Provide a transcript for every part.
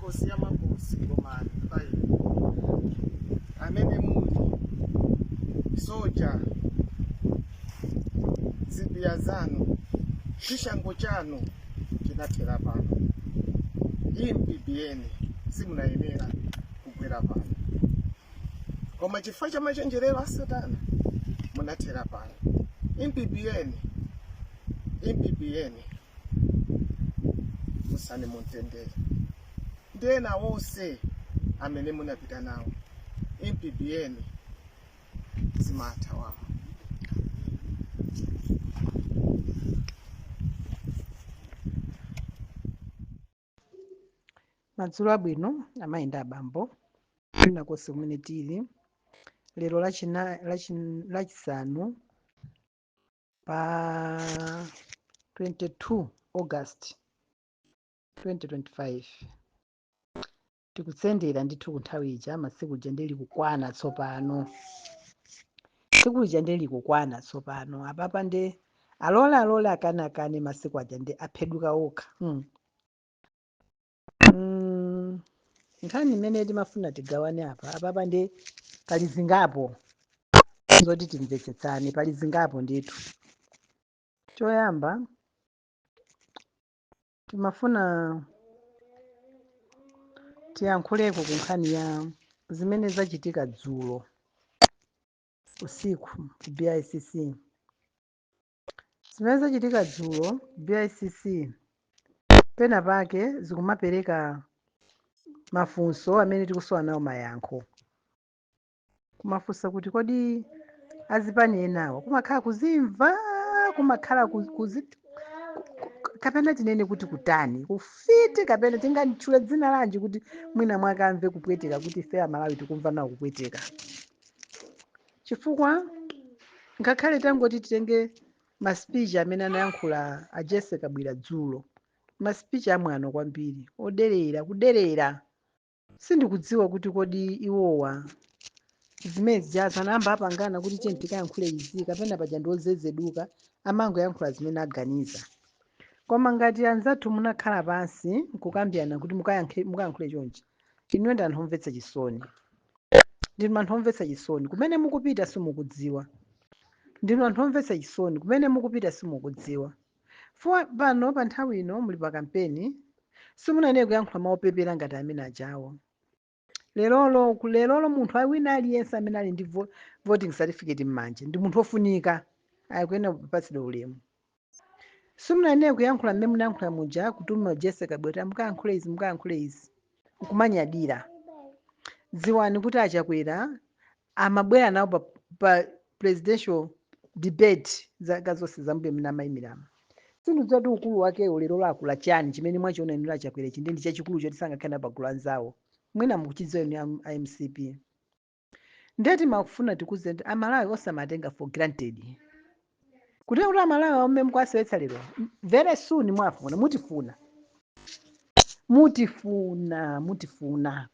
Nkosi ya makosi, Gomani 5 amene muli soja, zibiya zanu, chishango chanu chinathera pano. Impi Biyeni, simunayenera kugwera pano, koma chifukwa cha machenjerero a Satana munathera pano. Impi Biyeni, Impi Biyeni, musani mumtendere ndi ena onse amene munapita nawo. Impi Biyeni, zimatha wawo. Madzulo abwino, amayi ndi abambo, kwina konse kumene tili. Lero Lachisanu pa 22 August 2025, tikutsendera ndithu ku nthawi ija, masiku ija ndiye likukwana tsopano, tsiku lija ndiye likukwana tsopano. Apapa nde alole alole, akane akane, masiku aja nde apheduka okha. Nkhani imene timafuna tigawane apa, apapa ndi pali zingapo zoti timvetsetsane, pali zingapo ndithu. Choyamba, timafuna tiyankhuleko ku nkhani ya zimene zachitika dzulo usiku ku BICC. Zimene zachitika dzulo BICC pena pake zikumapereka mafunso amene tikusowa nawo mayankho. Kumafunsa kuti kodi azipani enawa kumakhala kuzimva, kumakhala kapena tinene kuti kutani, kufiti, kapena tingatchule dzina lanji kuti mwina mwake amve kupweteka, kuti ife Amalawi tikumva nawo kupweteka? Chifukwa ngakhale tangoti titenge ma speech amene anayankhula a Jesse Kabwila dzulo, ma speech amwano kwambiri, oderera, kuderera. Sindikudziwa kuti kodi iwowa zimene zijazo anayamba apangana kuti tiye tikayankhule izi, kapena paja ndi ozezeduka, amangoyankhula zimene aganiza. Koma ngati anzathu munakhala pansi nkukambirana kuti mukayankhule chonchi, inuyo ndi anthu omvetsa chisoni. Ndinu anthu omvetsa chisoni. Kumene mukupita simukudziwa. Ndinu anthu omvetsa chisoni. Kumene mukupita simukudziwa. Fuwa pano pa nthawi ino muli pa kampeni, simunayenere kuyankhula mawu opepera ngati amene ajawo. Lerolo, lerolo munthu wina aliyense amene ali ndi voting certificate m'manja ndi munthu ofunika, akuyenera kupatsidwa ulemu. Simunayenere kuyankhula mmene munayankhula muja, kutuma Jesse Kabwila, mukayankhule izi, mukayankhule izi, nkumanyadira. Dziwani kuti a Chakwera amabwera nawo pa presidential debate zaka zonse zambuyo mmene amayimiramo. Sindidziwa kuti ukulu wakewo lero lakula chani chimene mwachiona inu a Chakwera, ichi ndi chachikulu choti sangakhale nawo pagulu anzawo. Mwina mukuchidziwa inu a MCP. Ndiye timafuna tikuuzeni kuti Amalawi osamatenga for granted. Kuti kuti Amalawi omwe mukuwasewetsa lero, very soon mwafuna, mutifuna. Mutifuna, mutifuna.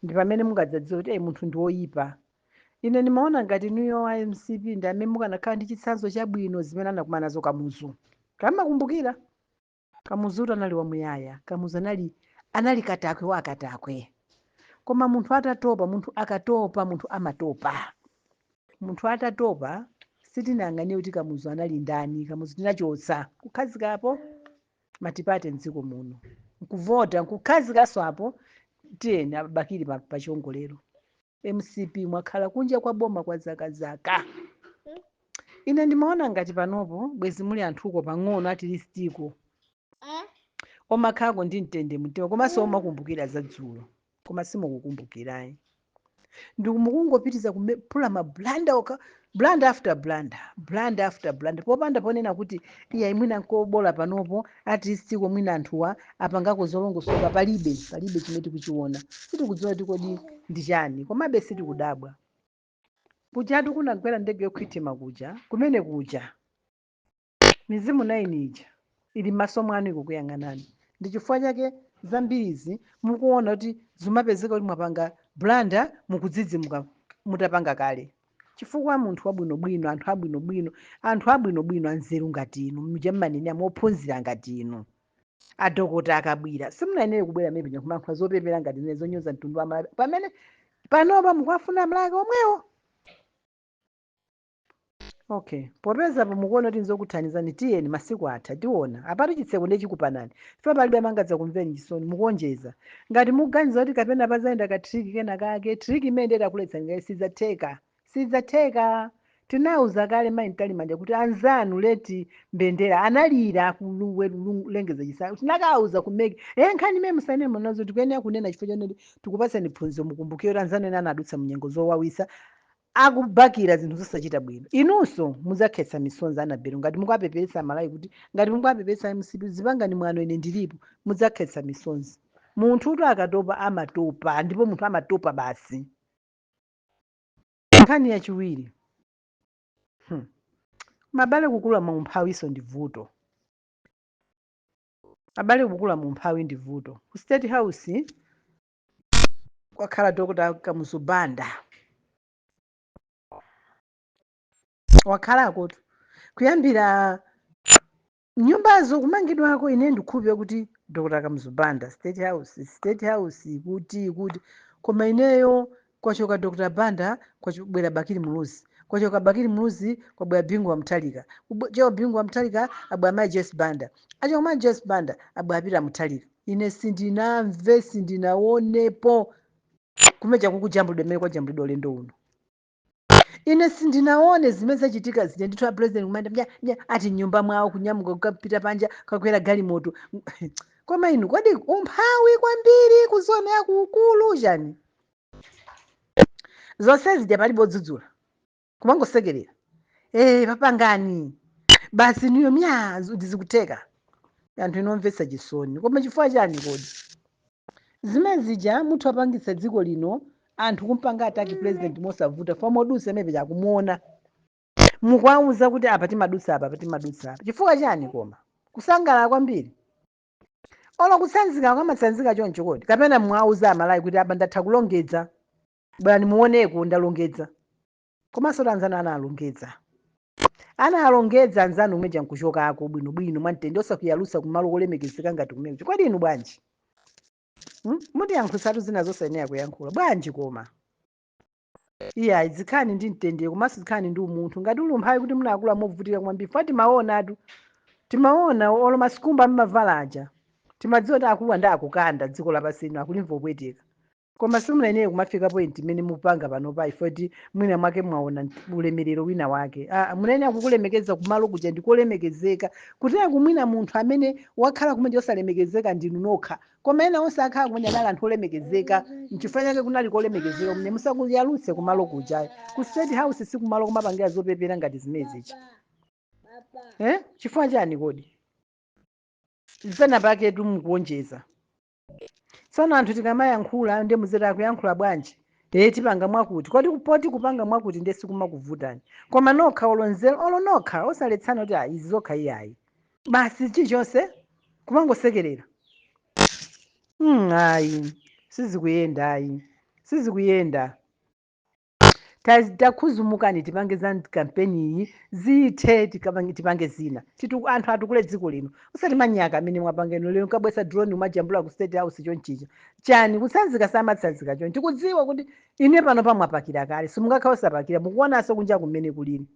Ndi pamene mungadzadziwe kuti munthu ndi woyipa. Ine ndimaona ngati inuyo a MCP ndi amene mukanakhala ndi chitsanzo chabwino zimene anakumana nazo Kamuzu. Kamakumbukira? Kamuzutu anali wamuyaya. Kamuzu anali katakwe wa akatakwe. Koma munthu atatopa, munthu akatopa, munthu amatopa. Munthu atatopa, sitinayang'anire kuti Kamuzu anali ndani. Kamuzu tinachotsa, kukhazikapo matipate mdziko muno. Nkuvota, nkukhazikaso apo, tiyeni a Bakili pa chiongolero. MCP mwakhala kunja kwa boma kwa zaka zaka. Ine ndimaona ngati panopo bwezi muli anthuko pang'ono, at least iko omakhalako ndi mtende mtima, komanso omakumbukira za dzulo, koma simukukumbukirayi. Ndikungopitiza kuphula ma blunder okha, blunder after blunder, blunder after blunder, popanda ponena kuti iya mwina nkobola panopo, at least iko mwina anthuwa apangako zolongosoka. Palibe, palibe chimene tikuchiona. Sitikudziwa kuti kodi ndi chani, komabe sitikudabwa. Kujatu kunagwera ndege yokhwitima kuja, kumene kuja mizimu 9 ija ili m'maso mwanu ikukuyang'anani. Ndi chifukwa chake zambirizi mukuona kuti zimapezeka kuti mwapanga blunder, mukudzidzimuka mutapanga kale. Chifukwa munthu wabwinobwino, anthu abwinobwino, anthu abwinobwino anzeru ngati inu, muja mmanenera mophunzira ngati inu, Adokota akabwira, simunayenere kubwera maybe nyakumankhula zopepera ngati zimene zonyoza mtundu wa Malawi, pamene panopa mukuwafuna Amalawi omwewo. Okay, popeza mukuona kuti nzokuthandizani, tiyeni, masiku atha, tiona. Apatu chitseko ndechikupanani chifukwa palibe amangadza kumveni chisoni. Mukuonjeza. Ngati mukuganiza kuti kapena pazayenda ka trick kena kake, trick imene ndetakuletsani ngaye sidzatheka, sidzatheka. Tinauza kale mayi Mtalimanja kuti anzanu leti mbendera analira kulengeza chisankho. Tinakauza ku MEC nkhani imene musanene munazo, tikuyenera kunena chifukwa choneti tikupatsani phunziro. Mukumbukire kuti anzanu ena anadutsa munyengo zowawisa akubakira zinthu zosachita bwino. Inunso mudzakhetsa misonzi anabero. Ngati mukuapeperetsa Malawi, kuti ngati mukuapeperetsa MCP, zipangani mwano, ine ndilipo, mudzakhetsa misonzi. Munthu utu akatopa amatopa, ndipo munthu amatopa basi. Nkhani yachiwiri, Mabale, kukula mu umphawiso ndi vuto. Abale, kukula mu umphawi ndi vuto. Ku State House kwakhala Dr. Kamuzu Banda, wakhalakotu kuyambira nyumbazo kumangidwako. Ine ndikhupe kuti Dr. Kamuzu Banda, State House, State House kuti koma ineyo kwachoka Dr. Banda, kwabwera Bakili Muluzi, kwachoka Bakili Muluzi, kwabwera Bingu wa Mutharika, choka Bingu wa Mutharika, abwera mayi Joyce Banda, achoka mayi Joyce Banda, abwera Peter Mutharika. Ine sindinamve, sindinaonepo kumeja kukujambulidwa mmene kwajambulidwa ulendo uno. Ine sindinaone zimene zachitika zija ndithu. A president kumanda mnya mnya ati nyumba mwawo, kunyamuka kukapita panja, kakwera galimoto. Koma inu, kodi umphawi kwambiri kuzona yakukulu chani? Zonse zija palibe odzudzula, kumangosekerera, papangani basi niyo mya ndizikutheka. Anthu inomvetsa chisoni, koma chifukwa chani kodi zimene zija muthu apangitsa dziko lino anthu kumpanga attack president mosavuta? Fa modutsa imene chakumuona, mukuwauza kuti apa timadutsa apa, apa timadutsa apa. Chifukwa chani? Koma kusangalala kwambiri, olo kutsanzika kwamatsanzika choncho kodi? Kapena mwauza Amalawi kuti apa ndatha kulongedza, bwerani muoneko ndalongedza. Komanso anzanu analongedza, analongedza anzanu umweja nkuchokako bwinobwino mwamtende, osakuyalusa kumalo kolemekezeka ngati kumene. Kodi inu bwanji, Mutiyankhulitsatu zina zosayenera kuyankhula bwanji? Koma iyayi, zikhani ndi mtendere, komanso zikhani ndi umunthu. Ngati uli umphawi kuti munakula movutika kwambiri, fa timaonatu, timaona olo masikumba ammavala aja, timadziwa kuti akuluwa ndi akukanda dziko lapansi lino, akulimva kupweteka. Koma simunayenere kumafika point imene mupanga panopa ifo kuti mwina mwake mwaona ulemerero wina wake. Ah, munayenera kukulemekeza kumalo kuja ndikolemekezeka. Kutera kumwina munthu amene wakhala kumene osalemekezeka ndinu nokha, koma ena onse akhala kumene adali anthu olemekezeka. Nchifukwa chake kunali kolemekezeka kumene. Musakuyalutse kumalo kuja. Ku State House sikumalo kumapangira zopepera ngati zimene zicha, eh? Chifukwa chani kodi? Pena paketu mukuonjeza. Tsono anthu tikamayankhula ndi muzera akuyankhula bwanji? Tipanga mwakuti kodi poti kupanga mwakuti ndiye sikumakuvutani? Koma nokha olo nzeru, olo nokha osaletsana kuti ah, izi zokha iyayi, basi chilichonse kumangosekerera. Ayi, sizikuyenda, ayi, sizikuyenda. Takhuzumukani, tipange za kampeni iyi zithe, tipange zina. Anthu atukule dziko lino, usati manyaka amene mwapangeno lero. Nkabwesa drone umajambula ku State House chonchicha chani? Kutsanzika samatsanzika chonchi. Tikudziwa kuti ine pano pamwapakira kale, simungakhala osapakira. Mukuonanso kunja kumene kulini.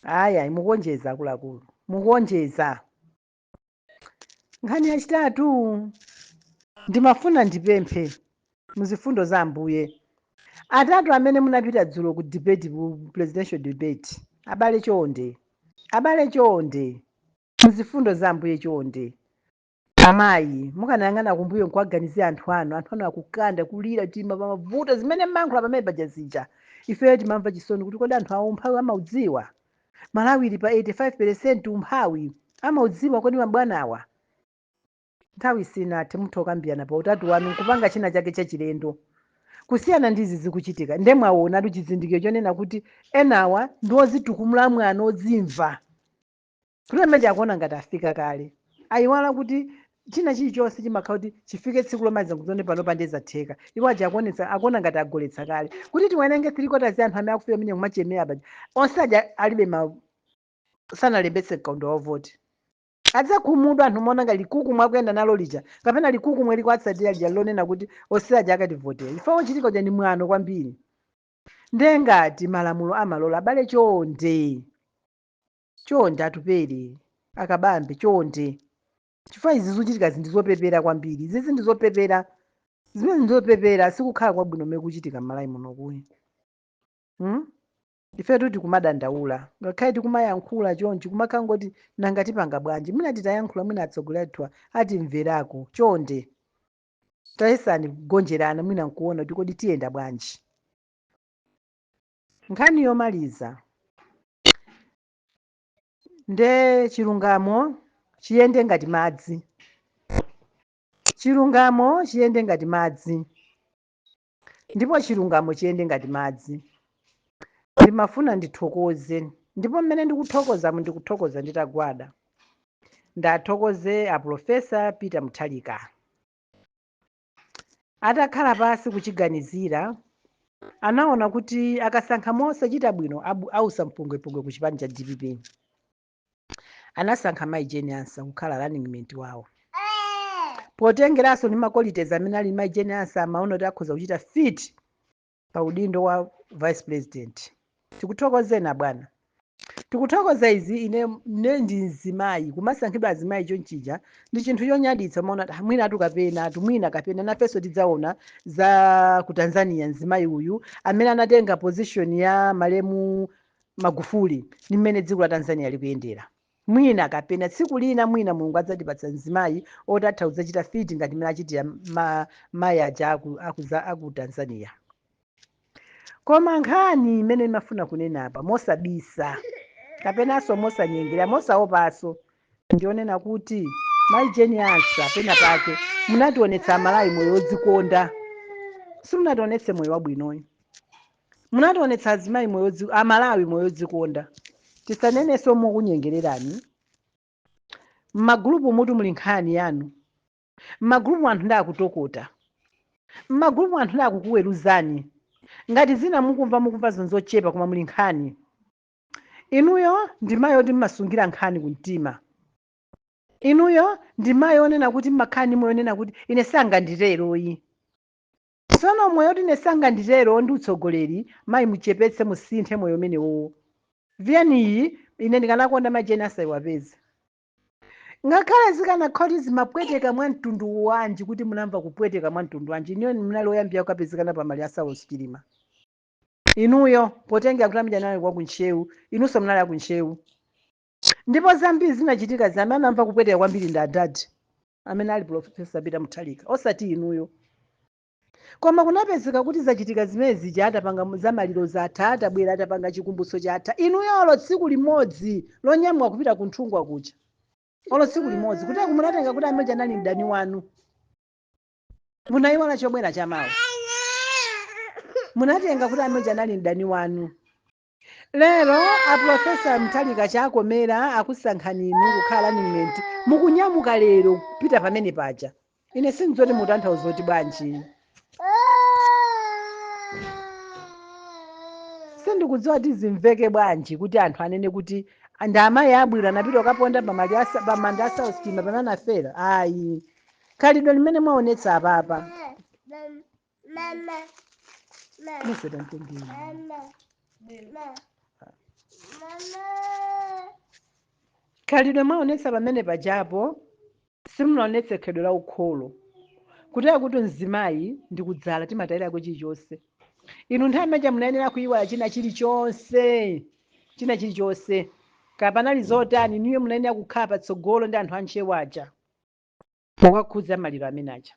Aya, mukuonjeza akuluakulu, mukuonjeza. Nkhani yachitatu, ndimafuna ndipemphe muzifundo za Ambuye atatu amene munapita dzulo ku debate, ku presidential debate. Abale, chonde, abale, chonde, muzifundo za Ambuye, chonde. Amayi, mukanayang'ana kumbuyo nkuwaganizira anthu anu. Anthu anu akukanda kulira tima pamavuto. Zimene mmankhula pamene paja zija, ifeyo timamva chisoni kuti kodi anthu awo umphawi amaudziwa? Malawi ili pa 85 umphawi amaudziwa kodi mabwanawa? Nthawi sinathe, mutha kukambirana pa utatu wanu nkupanga china chake chachilendo kusiyana ndi izi zikuchitika. Nde mwaonatu chizindikiro chonena kuti enawa ndi ozitukumula mwana, odzimva kuti amene akuona ngati afika kale, ayiwala kuti china chilichonse chimakhala kuti chifike tsiku lomaliza nkuzone. Pano pandezatheka, iwo aja akuonetsa, akuona ngati agoletsa kale. Kuti tiwerenge three quarters ya anthu amene akufika amene kumachemera paja, onse aja alibe ma, sanalembetse mkaundula wa voti. Adzakhumudwa anthu maona ngati likuku mwakuyenda nalo lija kapena likuku mwe likuatsatira lija lonena kuti onse aja akativotera. Chifukwa ochitika uja ndi mwano kwambiri. Ndengati malamulo amalola, abale, chonde chonde, Atupere, Akabambe, chonde, chifukwa izi zikuchitika ndi zopepera kwambiri. Izizi ndi zopepera, zimene ndizopepera, sikukhala kwabwino mmene kuchitika m'Malawi muno kuyi, Ifetu tikumadandaula, ngakhale tikumayankhula chonchi, kumakhala ngoti nanga tipanga bwanji? Mwina titayankhula, mwina atsogoleri athu atimverako. Chonde tayesani kugonjerana, mwina nkuona kuti kodi tiyenda bwanji. Nkhani yomaliza nde chilungamo chiyende ngati madzi, chilungamo chiyende ngati madzi, ndipo chilungamo chiyende ngati madzi. Ndimafuna ndithokoze, ndipo mmene ndikuthokozamo, ndikuthokoza nditagwada. Ndathokoze a Professor Peter Mutharika. Atakhala pasi kuchiganizira, anaona kuti akasankha mosachita bwino ausa mpungwepungwe ku chipani cha DPP. Anasankha Mayi Jane Ansah kukhala running mate wawo, potengeranso ndi ma qualities amene ali Mayi Jane Ansah, amaona kuti akhoza kuchita fit pa udindo wa vice president. Tikuthokozena bwana, tikuthokoza izi. Ine ne ndi mzimayi, kumasankhidwa azimayi chonchija ndi chinthu chonyaditsa. Maona kuti, ah, mwina atu kapena atu mwina kapena nafenso tidzaona za ku Tanzania, mzimayi uyu amene anatenga position ya malemu Magufuli ndi mmene dziko la Tanzania likuyendera. Mwina kapena tsiku lina, mwina Mulungu adzatipatsa mzimayi oti atha kudzachita fit ngati mmene achitira mayi aja aku Tanzania. Koma nkhani imene imafuna kunena apa, mosabisa kapenanso mosanyengera, mosaopanso, ndionena kuti Mayi Jane Ansah, pena pake munationetsa Amalawi moyo wodzikonda. Simunationetse moyo wabwinoyo, munationetsa azimayi moyo Amalawi moyo wodzikonda. Tisanenenso mokunyengererani, m'magulupu mutu muli nkhani yanu, m'magulupu anthu ndakutokota, m'magulupu anthu ndakukuweruzani. Ngati zina mukumva, mukumva zinthu zochepa, koma muli nkhani. Inuyo ndi mayi oti mmasungira nkhani kumtima. Inuyo ndi mayi onena kuti mmakhala ndi moyo onena kuti ine sanganditeroyi. Tsono moyo oti ine sanganditero ndi utsogoleri, mayi, muchepetse, musinthe moyo umenewowo. VN iyi ine ndikanakonda mayi Jane asayiwapeze, ngakhale zikanakhala kuti zimapweteka mwa mtundu wanji, kuti munamva kupweteka mwa mtundu wanji. Inuyo munali oyambira kukapezekana pamali a Saulos Chilima. Inuyo potengera kuti amene anali kwa kuntchewu, inunso munali akuntchewu, ndipo zambiri zinachitika zamene anamva kupweteka kwambiri ndi adadi amene ali Professor Peter Mutharika, osati inuyo. Koma kunapezeka kuti zachitika zimene zija, atapanga zamaliro zatha, atabwera atapanga chikumbutso chatha, inuyo olo tsiku limodzi lonyamuka kupita kunthungwa kuja, olo tsiku limodzi kuti munatenga kuti amene anali mdani wanu, munayiwala chobwera chamawa. Munatenga kuti amene anali mdani wanu. Lero a Professor Mutharika chakomera akusankhani inu kukhala running mate, mukunyamuka lero kupita pamene paja. Ine sindzoti mutanthauza kuti bwanji, sindikudziwa kuti zimveke bwanji kuti anthu anene kuti ndi amayi abwino anapita kukaponda pamanda a Saulos Chilima pamene anafera. Ayi, khalidwe limene mwaonetsa apapa musetamtengeni. Khalidwe mwaonetsa pamene pajapo, simunaonetse khalidwe la ukholo, kutera kuti mzimayi ndi kudzala timatayirako chilichonse. Inu nthawi imeneja munayenera kuyiwala china chilichonse, china chilichonse kapanali zotani. Inuyo munayenera kukhala patsogolo ndi anthu antchewu aja mukakhudza maliro amene aja.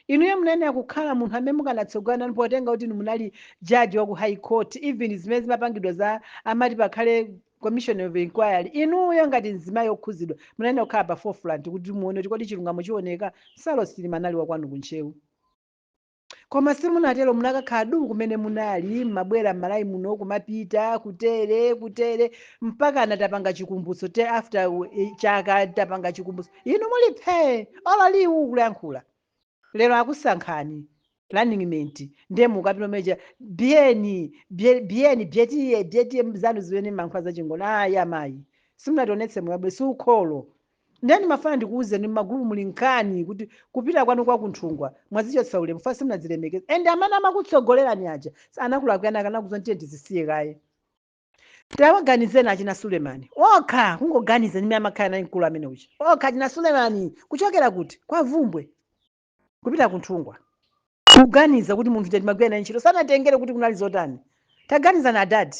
Inuyo munayenera kukhala munthu amene mukanatsogola nanu, potenga kuti inu munali jaji wa ku High Court. Even zimene zimapangidwa za amati pakhale commission of inquiry, inuyo ngati mzimayi okhuzidwa munayenera kukhala pa forefront kuti muone kuti kodi chilungamo chioneka. Saulos Chilima anali wakwanu kuntchewu, koma simunatero. Munakakhala du kumene munali, mmabwera m'Malawi muno, kumapita kutere kutere, mpaka anatapanga chikumbutso te after chaka tapanga chikumbutso, inu muli phee, olo liwu kulankhula. Lero akusankhani running mate, ndiye mukapita meja biyeni biyeni byetiye byetiye zanu zimene mankhwa zachingoni. Ayi amayi, simunationetse moyo wabwino, si ukholo. Ndeni mafana ndikuwuzeni, m'magulupu muli nkhani kuti kupita kwanu kwa kunthungwa mwazichotsa ulemu, fa simunazilemekeza. Ende amene amakutsogolerani aja anakulakwirani, akanakuza ntiye tizisiye kaye. Tawaganizeni achina Sulemani okha, kungoganiza ndimene amakhala naye mkulu amene uja okha, achina Sulemani kuchokera kuti kwa Vumbwe kupita kunthungwa, kuganiza kuti munthu chatimagwira naye ntchito sanatengere kuti kunali zotani. Taganizani adadi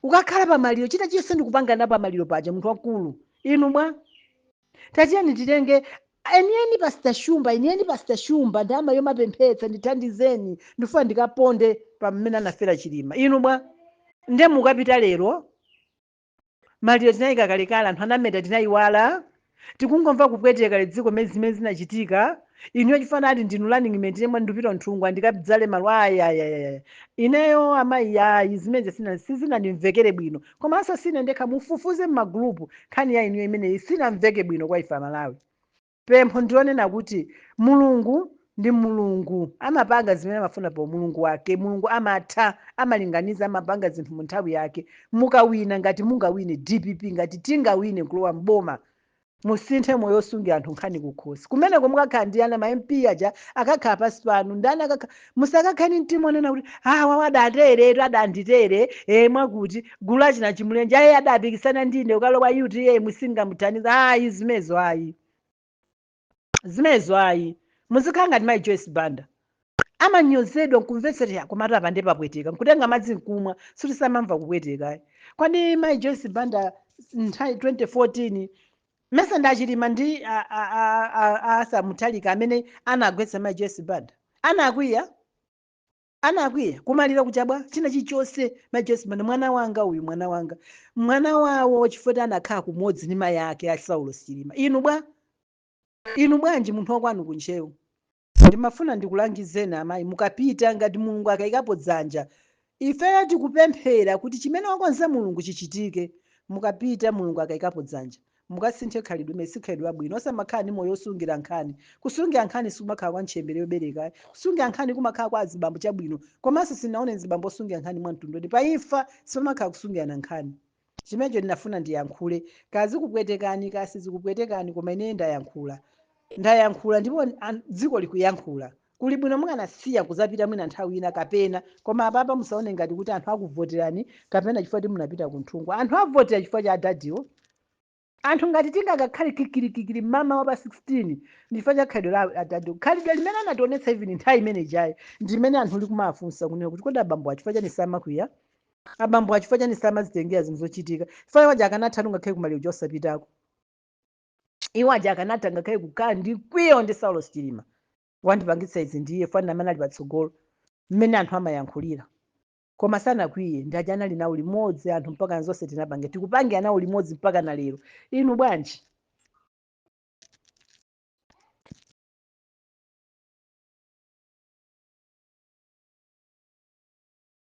ukakhala pamaliro, chita chiyonse ndikupanga na pamaliro paja, munthu wakulu inu bwa. Tatiyeni titenge enieni Pastor Shumba, enieni Pastor Shumba ndama yomapemphetsa, ndithandizeni, ndifuna ndikaponde pamene anafera Chilima. Inu bwa, nde mukapita lero, maliro tinayika kalekale, anthu anameta, tinayiwala, tikungomva kupweteka dziko mmene zimene zinachitika. Inuyo chifana ati ndinu running mate yemwe ndipita nthungwa ndikadzale malo. Ayayayaya, ineyo amayi, ayi, zimene sina sizinandimvekere bwino. Komanso sine ndekha, mufufuze m'magulupu, nkhani ya inuyo imeneyi sinamveke bwino kwa ife Amalawi. Pempho ndionena kuti Mulungu ndi Mulungu, amapanga zimene amafuna pa Mulungu wake. Mulungu amatha, amalinganiza, amapanga zinthu mu nthawi yake. Mukawina, ngati mungawine DPP, ngati tingawine kulowa mboma, musinthe moyo osungira anthu nkhani kukhosi. Kumeneko mukakhala ndi ana ma MP aja akakhala pasi panu, ndani akakhala, musakakhale mtima onena kuti awa adatere, adanditere, mwakuti gulu achina Chimulenje aye adapikisana ndine ukalowa UTM musingamuthandiza. Ayi, zimezo ayi, zimezo ayi. Muzikhala ngati mayi Joyce Banda, amanyozedwa nkumvetsera, komatu apa ndepapweteka, nkutenga madzi nkumwa, suti samamva kupweteka. Kwani mayi Joyce Banda nthawi 2014 mese ndachilima ndi asamuthalika amene anagwetsa mayi Joyce Banda, anakwiya, anakwiya kumalira kuchabwa china chilichonse. Mayi Joyce Banda, mwana wanga uyu, mwana wanga, mwana wawo, chifukwa anakhala kumodzi ndi mayi ake a Saulo Chilima. Inu bwa, inu bwanji munthu wakwanu kunchewu? Ndimafuna ndikulangizeni amayi, mukapita, ngati Mulungu akayikapo dzanja, ifeyo tikupemphera kuti chimene wakonza Mulungu chichitike. Mukapita, Mulungu akayikapo dzanja, mukasinthe khalidwe imene sikhalidwe labwino, osamakhala ndi moyo osungira nkhani. Kusungira nkhani sikumakhala kwa ntchembere yobereka, kusungira nkhani kumakhala kwa azibambo chabwino. Komanso sinaone mzibambo osungira nkhani mwamtundu oti paimfa sipamakhala kusungirana nkhani. Chimenecho ndinafuna ndiyankhule. Kazikupwetekani, kasi zikupwetekani, koma ine ndayankhula, ndayankhula, ndipo dziko likuyankhula. Kuli bwino mukanasiya kuzapita mwina nthawi ina kapena, koma apapa musaone ngati kuti anthu akuvoterani kapena chifukwa kuti munapita kunthungwa. Anthu avotera chifukwa cha adadiwo. Anthu ngati tingakakhale kikirikikiri mama wa pa 16 ndi chifukwa cha khalidwe la adadiwo, khalidwe limene anationetsa even nthawi imene ijayi, ndimene anthu likumafunsa kunena kuti kodi abambo achifukwa chani samakwiya, abambo achifukwa chani samazitengera zinthu zochitika? Chifukwa iwo aja akanatha ngakhale kumaliro osapitako, iwo aja akanatha ngakhale kukhala ndi mkwiyo ndi Saulos Chilima, wandipangitsa izi ndiye fana amene ali patsogolo, mmene anthu amayankhulira, koma sanakwiye. Ndi aja anali nawo limodzi anthu mpaka zonse tinapange, tikupangira nawo limodzi mpaka na lero. Inu bwanji?